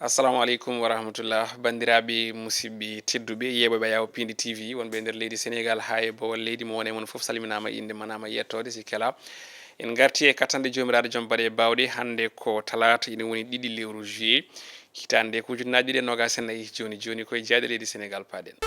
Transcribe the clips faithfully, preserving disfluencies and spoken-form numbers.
Assalamu aleykum wa rahmatullah. Banndiraaɓe, musidɓe tedduɓe, yeeɓooɓe Ayaw Pindi T V, wonɓe e nder leydi Senegaal haa e bowal leydi, mo woni e mon fof salminaama, innde manaama, yettoode si kela. En ngarti e kattanɗe Joomiraaɗo Joom Baɗe Baawɗe. Hannde ko talaata, ina woni ɗiɗi lewru juillet, hitaande ko ujunnaaje ɗiɗi e noogaas e nayi. Jooni jooni, koye jaayɗe leydi Senegaal paaɗen.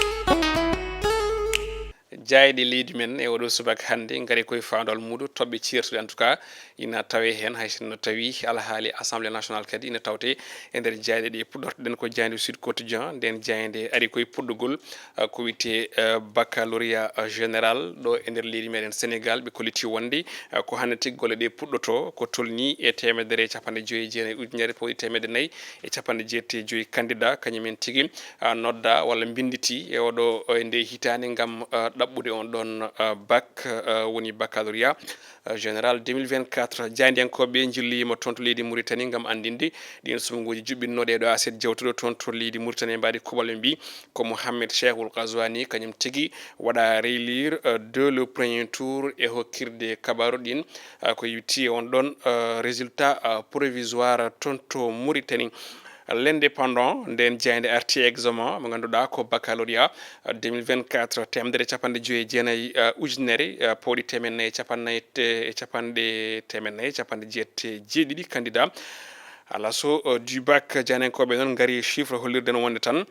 Jaayɗe leydi men e oɗo subaka hannde ngari koye faandoral muuɗum, toɓɓe ceertuɗe, en tout cas, ina tawee heen, hay sinno tawii alhaali Assemblée nationale kadi ina tawtee e nder jaayɗe ɗe. Puɗɗortoɗen ko jaaynde Sud Quotidien. Nden jaaynde ari koye puɗɗogol, ah, ko wiyetee, ah, baccalauréat, ah, général ɗo e nder leydi meɗen Senegaal. Ɓe kolliti wonde, ah, ko hannde tigi golle ɗe puɗɗotoo, ko tolnii e teemedere e capanɗe joyi e jeenayi ujunere pawɗi teemedde nayi e capanɗe jeetati e joyi candidat, kañum en tigi, ah, nodda walla mbinnditi e oɗo, e nde hitaande ngam, ah, ɗaɓɓude on ɗon, ah, bac, ah, woni baccalauréat, ah, général deux mille vingt-quatre. Jaayndiyankooɓe njilliima toon to leydi Mauritanie ngam anndinde ɗiin suɓngooji juɓɓinnooɗi e ɗo aset jewtuɗo toon to leydi Mauritanie mbaadi kuuɓal, ɓe mbii ko Mohamed Cheikhul Ghazouani, kañum tigi waɗa réélire, ah, dès le premier tour. E hokkirde kabaaru ɗin, ah, ko yowiti on ɗon, ah, résultat, ah, provisoire toon to Mauritanie. L'Indépendant, nden jaaynde arti e examen mo ngannduɗaa ko baccalauréat, ah, deux mille vingt-quatre, teemedere e capanɗe joyi e jeenayi, ah, ujunere, ah, pawɗi teemeɗɗe nayi e capanɗe nayi te-, e capanɗe, teemeɗɗe nayi e capanɗe jeetati e jeeɗiɗi candidat. À l'assaut, ah, du bac, jaayndiyankooɓe noon ngari e chiffre hollirde no wonde tan,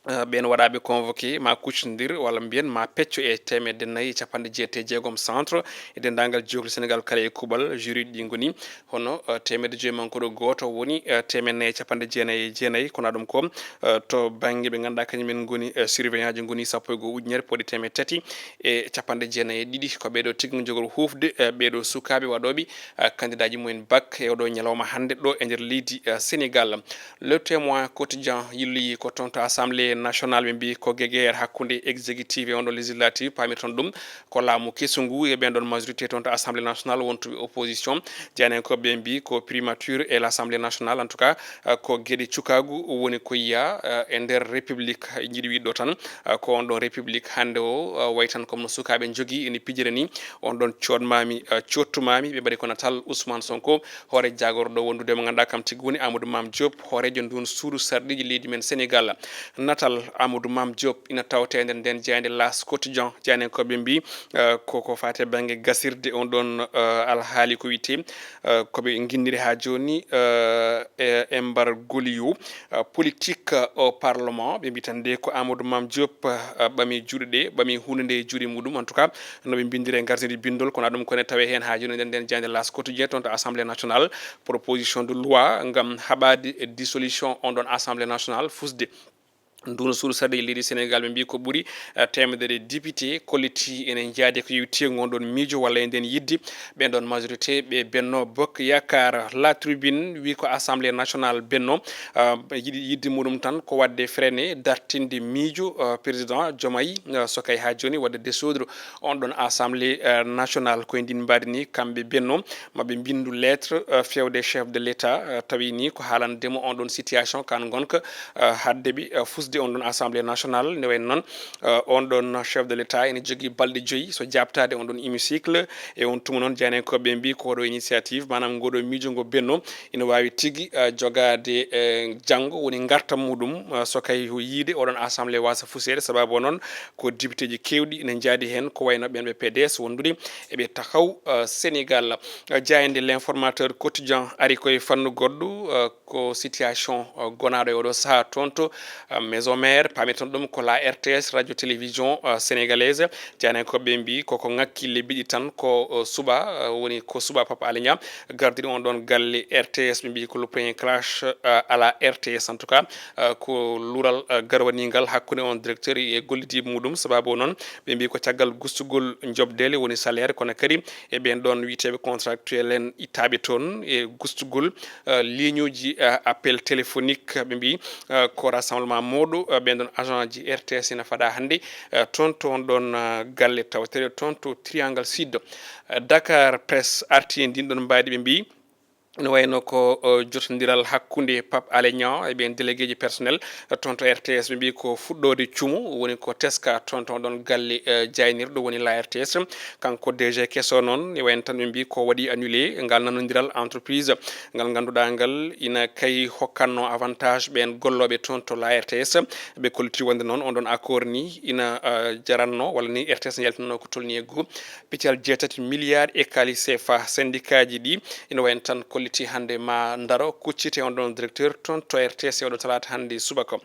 ah, ɓeen waɗaaɓe convoqué ma kuccondir walla mbiyen ma pecco e teemedde nayi e capanɗe jeetati e jeegom centre e denndaangal jookli Senegaal kala e kuuɓal. Jury ɗi ngoni hono, ah, teemedde joyi mankuɗo gooto woni, ah, teemedde nayi e capanɗe jeenayi e jeenayi. Kono ɗum ko, ah, to bannge ɓe ngannduɗaa kañum en ngoni, ah, surveillant ji ngoni sappo e goo ujunere pawɗi teemedde tati e capanɗe jeenayi e ɗiɗi. Ko ɓeeɗo tigi njogori huufde, ah, ɓeeɗo sukaaɓe waɗooɓe, ah, candidat ji mumen bac e oɗo ñalawma hannde ɗo e nder leydi, ah, Senegaal. Le Témoin Quotidien yilloyi ko toon to Assemblée nationale, ɓe mbii ko guéguerre hakkunde exécutif e on ɗo législatif, paamirton ɗum ko laamu kesu ngu e ɓeen ɗon majorité toon to Assemblée nationale, wontuɓe opposition. Jaayndiyankooɓe ɓe mbii ko primature et l'Assemblée nationale, en tout cas, ah, ko geɗe cukaagu woni ko yiyaa, ah, e nder république. Njiɗi wiide ɗo tan, ah, ko on ɗon république hannde o, ah, wayi tan comme no sukaaɓe njogii ene pijira ni, on ɗon coodmaami, ah, coottumaami, ɓe mbaɗi ko natal Ousmane Sonko, hoore jagorɗo wondude mo ngannduɗaa kam tigi woni Amadou Mame Diop, hooreejo ndun suudu sarɗiiji leydi men Senegaal. Natal Amadou Mame Diop ina tawtee nder nden jaaynde L'As Quotidien. Jaayndiyankooɓe mbii, eh, ko, ko faati e bannge gasirde on ɗon, eh, alhaali ko wiyetee, eh, ko ɓe nginndiri haa jooni, eh, e, e mbar goliyo, eh, politique, eh, au parlement. Ɓe mbii tan nde ko Amadou Mame Diop, eh, ɓami juuɗe ɗe, ɓami huunde nde e juuɗe muɗum. En tout cas, no ɓe mbinndiri e ngartiri binndol, kono ɗum ko ene tawee heen haa jooni nden, nden jaaynde L'As Quotidien toon to Assemblée nationale, proposition de loi ngam haɓaade dissolution on ɗon Assemblée nationale, fusde ndun suudu sarɗiiji leydi Senegaal. Ɓe mbii ko ɓuri, eh, teemedere député kolliti ene njaadi ko yewti e ngon ɗon miijo walla e nden yidde ɓen ɗon majorité ɓe Benno Bokk Yaakaar. La Tribune wii ko Assemblée nationale Benno, eh, yiɗi yidde muɗum tan ko waɗde freiné dartinde miijo, eh, président Diomaye, eh, so kay haa jooni waɗde dissoudre on ɗon Assemblée, eh, nationale. Koye ndin mbaadi ni, kamɓe Benno, maɓe mbinndu lettre, eh, fewde chef de l'État, eh, tawi ni ko haalande mo on ɗon situation kan ngonka, eh, hadde ɓe, eh, fusde on ɗon Assemblée nationale. Nde wayno noon, eh, on ɗon chef de l'État ene jogii balɗe joyi so jaabtaade on ɗon hémicycle. E on tuma noon, jaayndiyankooɓe mbii ko oɗo initiative, maanaam ngoɗo miijo ngo Benno ina waawi tigi, eh, jogaade, eh, janngo woni ngartam muɗum, eh, so kay ko yiide oɗon Assemblée waasa fuseede, sababu o noon ko députéji keewɗi ina njaadi heen, ko wayno ɓeen ɓe P D S wondude e ɓe Taxawu, eh, Senegaal. Eh, jaaynde L'Informateur Quotidien ari koye fannu goɗɗo, eh, ko situation, eh, gonaaɗo e oɗo sahaa toon to, eh, Maison Mère, paamirton ɗum ko la R T S, Radio Télévision, eh, Sénégalaise. Jaayndiyankooɓe mbii koko ŋakki lebbi ɗi tan ko, eh, suɓa, eh, woni ko suɓa Pape Alé Niang gardiri on ɗon galle R T S. Ɓe mbii ko le premier clash, eh, à la R T S. En tout cas, eh, ko luural, eh, garwaningal hakkunde on directeur e gollidiiɓe muɗum. Sababu o noon, ɓe mbii ko caggal gustugol njoɓdele woni salaire, kono kadi e ɓeen ɗon wiyeteeɓe contractuel en ittaaɓe toon e gustugol, eh, ligne uji, eh, appel téléphonique. Ɓe mbii, eh, ko rassemblement mawɗo, eh, ɓeen ɗon agent ji R T S ina faɗa hannde, eh, toon to on ɗon, eh, galle tawteeɗo toon to Triangle Sud. Eh, Dakar Presse arti e ndin ɗon mbaadi, ɓe mbii No wayno ko jotondiral hakkunde Pape Alé Niang e ɓen déléguéji personnel toon to R T S, ɓe mbi ko fuɗɗoode cumu woni ko teska toon to ɗon galle jaaynirɗo woni la R T S. Kanko D G keso noon, e wayno tan ɓe mbi ko waɗi annulé ngal nanondiral entreprise ngal ngannduɗaa ngal ina kay hokkatno avantage ɓen gollooɓe toon to la R T S. Ɓe kolliti wonde noon on ɗon accord ni ina jaranno walla ni R T S ne yaltinno ko tolni e goo piccal jeetati milliard e kaalis C F A. Syndicatji ɗi ina wayno tan kolliti hannde ma ndaro kuccite on ɗon directeur toon to R T S e oɗo talaata hannde subaka.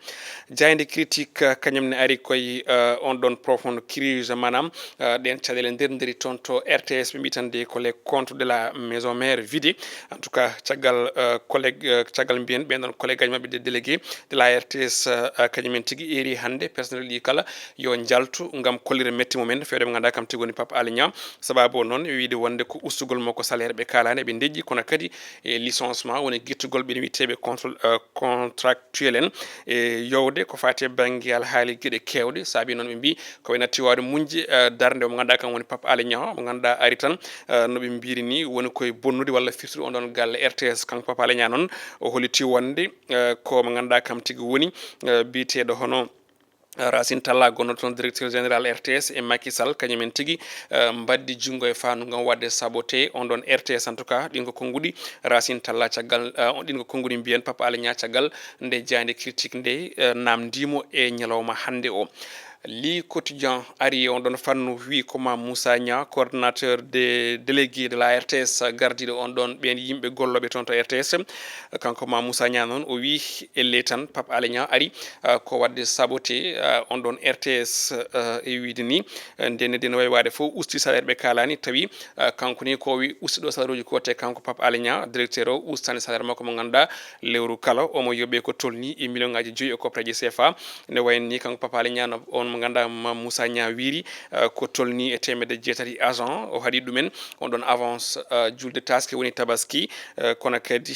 Jaaynde critique kañum ne ari koye on ɗon profonde crise, maanaam ɗen caɗeele nder nderi toon to R T S, ɓe mbi tan de ko les comptes de la maison mère vidé. En tout cas, caggal collègue caggal mbiyen ɓen ɗon collègue aji maɓɓe de délégué de la R T S, kañum en tigi eri hannde personnel ɗi kala yo njaltu ngam kollira metti mumen fewde mo ngannduɗaa kam tigi woni Pape Alé Niang. Sababu o noon e wiide wonde ko ustugol makko salaire ɓe kaalani eɓe deƴƴi, kono kadi e licenciement woni gittugol ɓen wiyeteeɓe contractuel en e yowde ko fati e bannge alhaali geɗe kewɗe. Saabi noon ɓe mbi ko ɓe natti wawde muñde darnde mo ngannduɗaa kam woni Pape Alé Niang mo ngannduɗaa ari tan no ɓe mbiri ni woni koye bonnude walla firtude on ɗon galle R T S. Kanko Pape Alé Niang noon o holliti wonde ko mo ngannduɗaa kam tigi woni biyeteeɗo hono Racine Talla gonnoɗo toon directeur général R T S e Macky Sall, kañum en tigi mbaddi junngo e faandu ngam waɗde saboté on ɗon R T S. En tout cas ɗin ko konnguɗi Racine Talla caggal ɗin ko konnguɗi mbiyen Pape Alé Niang caggal nde jaaynde critique nde namndimo e ñalawma hannde o. Li Quotidien ari e on ɗon fannu, wi ko Mame Moussa Niang, coordonnateur des délégués de la R T S, gardiɗo on ɗon ɓen yimɓe gollooɓe toon to R T S. Kanko Mame Moussa Niang noon o wi elle tan Pape Alé Niang ari ko waɗde saboté on ɗon R T S e wiide ni ndenne de no wawi waade fof usti salaire ɓe kaalani, tawi kanko ni ko wi usti ɗo salaire uji ko te kanko Pape Alé Niang directeur o ustani salaire makko mo ngannduɗaa lewru kala omo yoɓe ko tolni e million ngaji joyi e koppareji C F A. Ne wayni kanko Pape Alé Niang on mo ngannduɗaa Mame Moussa Niang wiri ko tolni e teemedde jeetati agent o haɗi ɗumen on ɗon avance julde taske woni tabaski. Kono kadi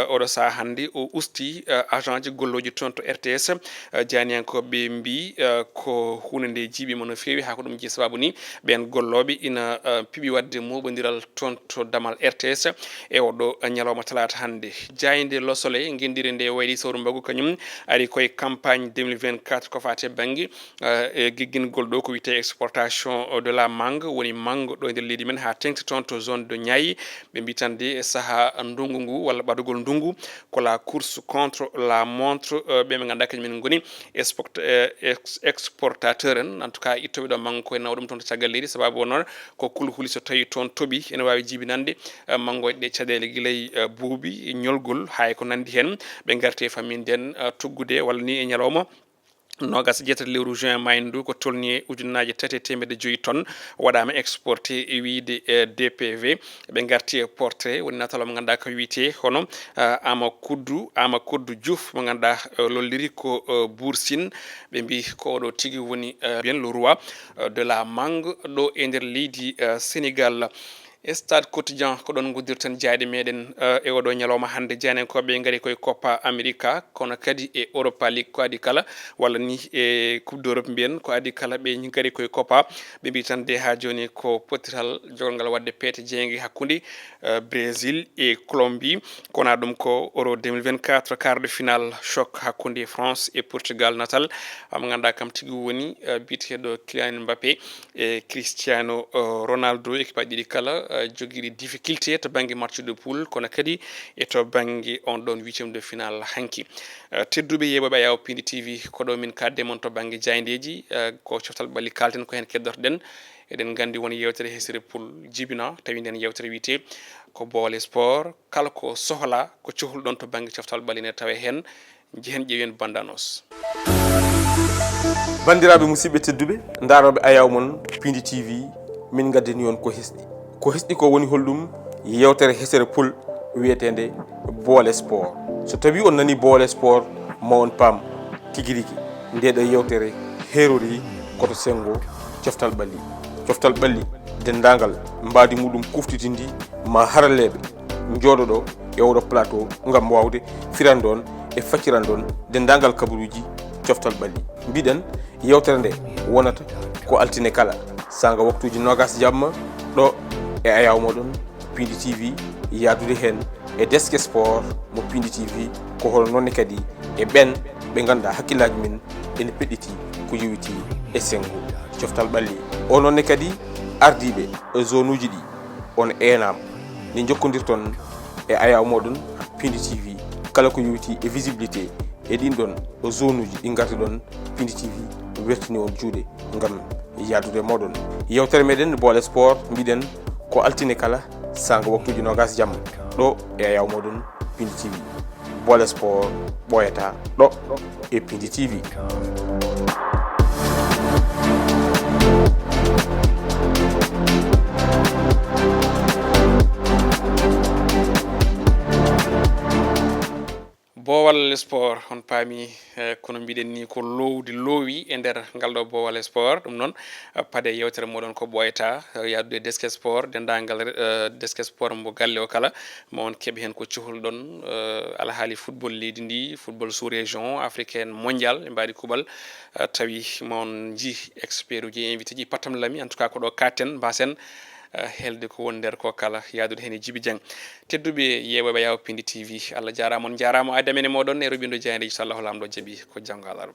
oɗo saha hannde o usti agent ji gollooji toon to R T S. Jaaniyankooɓe mbi ko huunde nde jiiɓima no feewi haa ko ɗum jeyi sababu ni ɓen gollooɓe ina piɓi waɗde moɓondiral toon to damal R T S e oɗo ñalawma talaata hannde. Jaaynde Le Soleil ngenndire nde wayli sawru mbagu kañum ari koye campagne deux mille vingt-quatre ko fati e bannge e giggingol ɗo ko wiyetee exportation de la mangue, woni mangue ɗo e nder leydi men haa teŋti toon to zone de Niayes. Ɓe mbi tan de e saha ndungu ngu walla ɓadugol ndungu ko la course contre la montre. Ɓe ɓe ngannduɗaa kañum en ngoni exportateur en, en tout cas ittooɓe ɗo mangue koye nawa ɗum toon to caggal leydi sababu o noon ko kulhuli so tawi toon toɓi ene wawi jibinande mangoje ɗe caɗeele gilay buubi ñolgol haa e ko nandi heen. Ɓe ngarti e famille nden tuggude walla ni e ñalawma noogas e jeetati lewru juin mayni ndu ko tolni e ujunnaaje tati e teemedde joyi tonnes waɗaama exporté e wiyde D P V. Ɓe ngarti e portrait woni natal mo ngannduɗaa ko wiyetee hono Ama Koddu, Ama Koddu Diouf mo ngannduɗaa lolliri ko Buur Sine. Ɓe mbi ko oɗo tigi woni bien le roi de la mangue ɗo e nder leydi Sénégal. Stade Quotidien ko ɗon ngoddirten jaayɗe meɗen e oɗo ñalawma hannde. Jaayndiyankooɓe ngari koye Copa America kono kadi e Europa League ko adi kala walla ni e Coupe d'Europe mbiyen ko adi kala ɓe ngari koye Copa. Ɓe mbi tan de haa jooni ko pottital jogorngal waɗde peete jeeynge hakkunde Brésil e Colombie. Kona ɗum ko Euro deux mille vingt-quatre quart de finale choc hakkunde France e Portugal natal. Mo ngannduɗaa kam tigi woni biyeteeɗo Kylian Mbappé e Cristiano Ronaldo, équipe aji ɗiɗi kala jogiiɗi difficulté to bannge match de poule kono kadi e to bannge on ɗon huitième de finale hanki. Tedduɓe yeeɓooɓe Ayaw Pindi T V ko ɗo min kaadde mon to bannge jaayndeeji, ko coftal ɓalli kaalten ko heen keddortoɗen. Eɗen nganndi won yewtere hesere pul jibina tawi nden yewtere wiyetee ko Boole Sport. Kala ko sohla ko cohluɗon to bannge coftal ɓalli ne tawe heen. Njehen ƴeewen bandanos. Banndiraaɓe musidɓe tedduɓe ndarooɓe Ayaw mon Pindi T V, min ngaddani on ko hesɗi. Ko hesɗi ko woni holɗum? Yewtere hesere pul wiyeteende Boole Sport. So tawi on nani Boole Sport ma on paam tigi rigi nde ɗo yewtere heerori koto senngo coftal ɓalli. Coftal ɓalli denndaangal mbaadi muɗum kuftitindi ma haralleeɓe njooɗoɗo e oɗo plateau ngam waawde firandon e faccirandon denndaangal kabaruuji coftal ɓalli. Mbiɗen yewtere nde wonata ko altine kala saanga waktuuji noogas jamma ɗo e Ayaw moɗon Pindi T V, yaadude heen e Desk Sport mo Pindi T V, ko hono noon ne kadi e ɓeen ɓe ngannduɗaa hakkillaaji men ene peɗɗiti ko yowitii e senngo coftal ɓalli. O noon ne kadi ardiiɓe e zone uji ɗi on eenaama. Nde njokkondirton e ayaawo mooɗon Pindi T V, kala ko yowitii e visibilité e ɗiin ɗoon zone uji ɗi ngarti ɗoon, Pindi T V wertini on juuɗe ngam yahdude e mooɗon. Yewtere meɗen Boole Sport, mbiɗen ko altine kala, saanga waktuuji noogas jamma, ɗo e ayaawo mooɗon Pindi T V. Boole Sport ɓooyataa ɗo e Pindi T V. Boowal Sport, on paami, eh, kono mbiɗen ni ko lowdi loowi e nder ngal ɗo Boowal Sport. Ɗum noon, eh, paade yewtere mooɗon ko ɓooyataa, eh, yahdude e Desk Sport, denndaangal, eh, Desk Sport mo galle o kala, ma on keɓ heen ko cohluɗon, eh, alhaali football leydi ndi, football sous-région, africaine, mondial, ɓe mbaɗi kuuɓal, eh, tawi ma on njii expert uji, invité ji, pattam lami, en tout cas ko ɗo kaaɗten, mbaasen, eh, helde ko woni nder ko kala, yahdude heen e Jibi Jeng. Tedduɓe yeeɓooɓe Yaawo Pindi T V, Allah jaaraama, on njaaraama, aadi amen e mooɗon e roɓindo jaayndeeji, so Allahu Laamɗo jaɓi, ko janngo alarba.